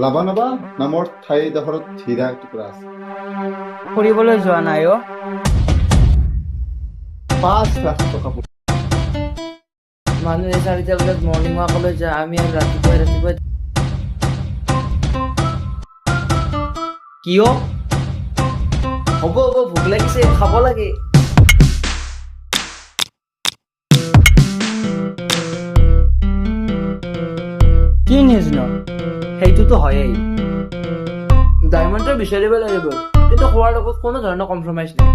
লাবানবা নামৰ ঠাইডোখৰত হীৰা এটুকুৰা আছে। ফুৰিবলৈ যোৱা নাই অ'। 5 লাখ টকা। মানুহে 4টা বজাত মৰ্ণিং ৱাকলৈ যায়, আমি আৰু ৰাতিপুৱাই ৰাতিপুৱাই। কিয়? হ'ব হ'ব, ভোক লাগিছে, খাব লাগে। কি নিউজ ন? সেইটোতো হয়েই। ডায়মণ্ডটো বিচাৰিব লাগিব, কিন্তু খোৱাৰ লগত কোনো ধৰণৰ কম্প্ৰমাইজ নাই।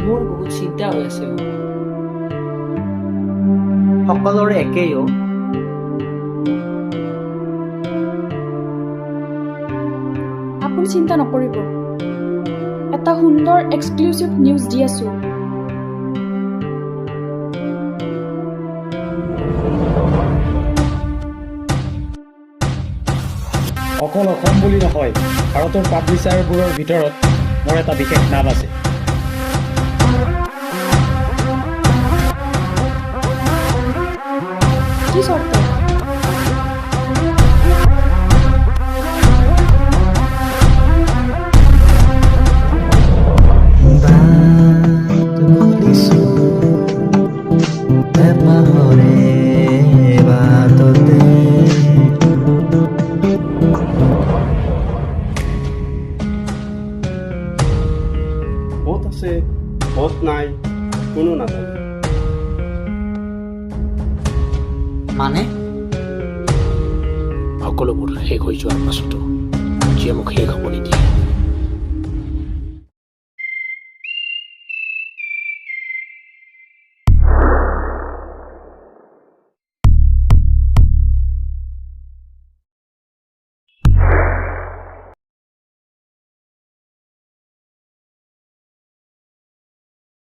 মোৰ বহুত চিন্তা হৈ আছে অ'। সকলোৰে একেই অ'। আপুনি চিন্তা নকৰিব, এটা সুন্দৰ এক্সক্লুচিভ নিউজ দি আছোঁ। অকল অসম বুলি নহয়, ভাৰতৰ পাব্লিচাৰবোৰৰ ভিতৰত মোৰ এটা বিশেষ নাম আছে। কি চৰ্ত? বাট বুলিছো হেঁপাহৰে বাটতে। ক'ত আছে, ক'ত নাই, কোনো নাজানে। মানে? সকলোবোৰ শেষ হৈ যোৱাৰ পাছতো যিয়ে মোক শেষ হ'ব নিদিয়ে।